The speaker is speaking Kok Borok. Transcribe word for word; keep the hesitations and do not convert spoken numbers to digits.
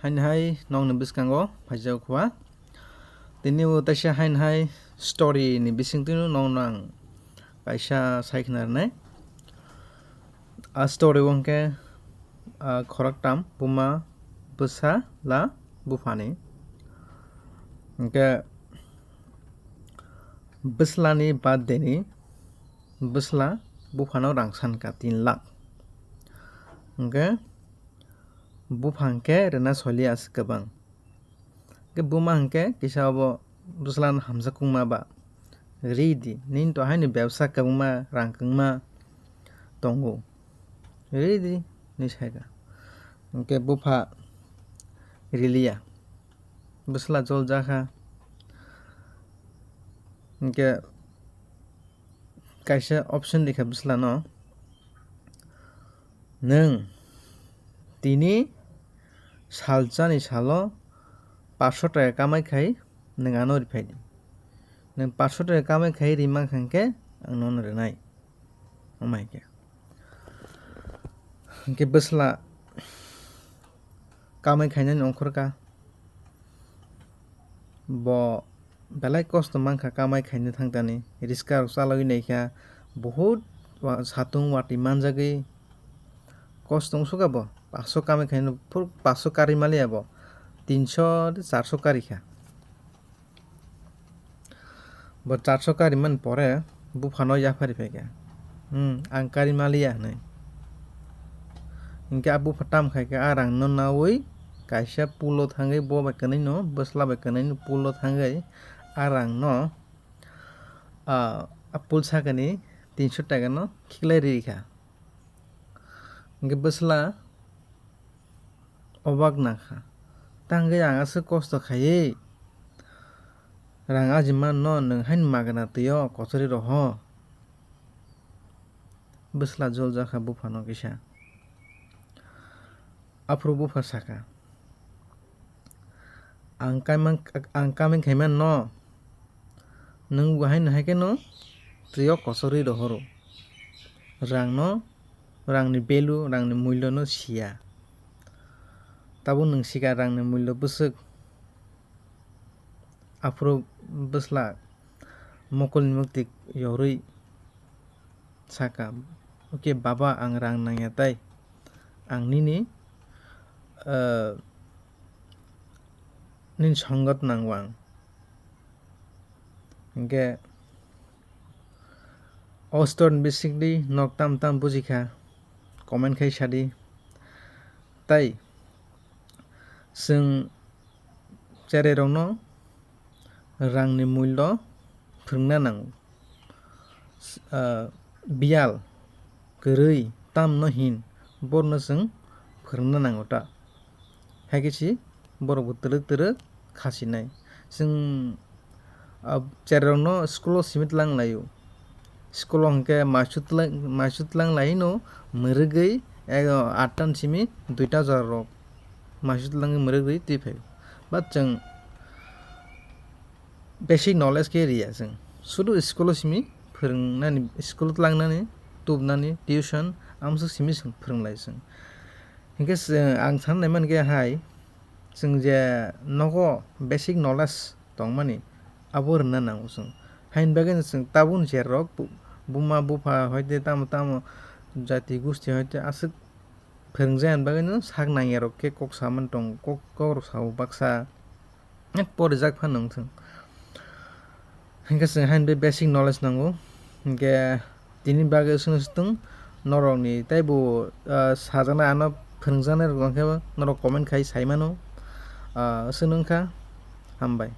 Haini hai nokni bwskango phaijak kha. Tini bo teisa haini hai story ni bisingtwi no nokno ang kaisa sai khna rwnai. A story o hwnkhe, ah, khoroktham buma, bwsla, buphani. Hwnkhe bwslani birthday ni bwsla buphano rang sankha tin lakh. Hwnkhe bupha hwnkhe rwna soli aswk kwbang. Hwnkhe buma hwnkhe kisa obo bwslano hamjakmung ma ba, "Ri di, nini to haino bebsa kwbangma rang kwbangma tongo, ri di," hinwi saikha. Hwnkhe bupha riliya, bwsla jol jakha. Hwnkhe kaisa option rikha bwslano, "Nwng tini salsani salo paanch sho taka kamai khai nwng ano riphai di. Nwng paanch sho taka kamai khai ri mankha hwnkhe ang nono rwnai." Omo hai khe. Hwnkhe bwsla kamai khainani ongkhorkha. Bo belai kosto mankha kamai khaina thangtani. Riska rok chalogwi naikha. Buhut wa-, satung watwi manjagwi kosto wngsukha bo. Paanch sho kamai khaina phur paanch sho karwi maliya bo. Tin sho de char sho karikha. Bo char sho karimani pore buphano yaphari phaikha, "Hmm, ang kari maliya," hinwi. Hinkhe a bupha tam khaikha, a rangno naui kaisa pulo thangwi bo bai kwnwino, bwsla bai kwnwino pulo thangwi a rangno, ah, a pul sakani tin sho takano khiklai rikha. Hinkhe bwsla obak nangkha. Tangwi ang aswk kosto khaiwi rang ajimanno, nwng haino magna twio kochori roho. Bwsla jol jakha buphano kisa. Aphuru bupha sakha, "Ang kaimang, ang kameng khaimanno, nwng bo haino hai kheno twio kochorwi rohoro. Rangno, rangni value, rangni mulyono siya. Tabuk nwng sikha rangni mulyo bwswk." Aphuru bwsla mokolni mukti yorwi sakha, "Okay baba, ang rang nangya tai. Ang nini, eh, nini songot nango ang." Hinkhe o story ni bisingtwi nok tam tam bujikha, comment khai sadi. Tai chwng cherai rokno rangni mulyo phwrwngna nango. Ah, biyal, kwrwi, tamno hin, borokno chwng phwrwngna nango ta. Hai khe si borokbo twrwk twrwk kha sinai. Chwng, ah, cherai rokno school o simi tlang laio. School o hwnkhe maisu tlang, maisu tlang laino mwrwgwi, eh, atta ni simi duita jora rok maisu tlangwi mwrwgwi twi phaio. But chwng basic knowledge khe riya chwng. Sudu school o simi phwrwngnani, school tlangnani, tubnani, tuition, amswk simi chwng phwrwnglai chwng. Hinkhe chwng, ang sanai mankhe hai, chwng je nogo basic knowledge tongmani, abo rwna nango chwng. Haini bagwino chwng tabukni cherrok bu-, buma bupha hoite tamo tamo jati gusti hoite aswk phwrwngjakni bagwino sak nangyarok khe kok samani tongo, kok, kokrok sao baksa. Ek porijak phano wngthung. Hinkhe chwng haini bagwi basic knowledge nango. Hinkhe tini bagwi chwng swtwng norokni teibo, ah, sajaknai ano phwrwngjaknai rok tongkhe norok comment khai saimano. Ah, chwng wngkha. Hambai.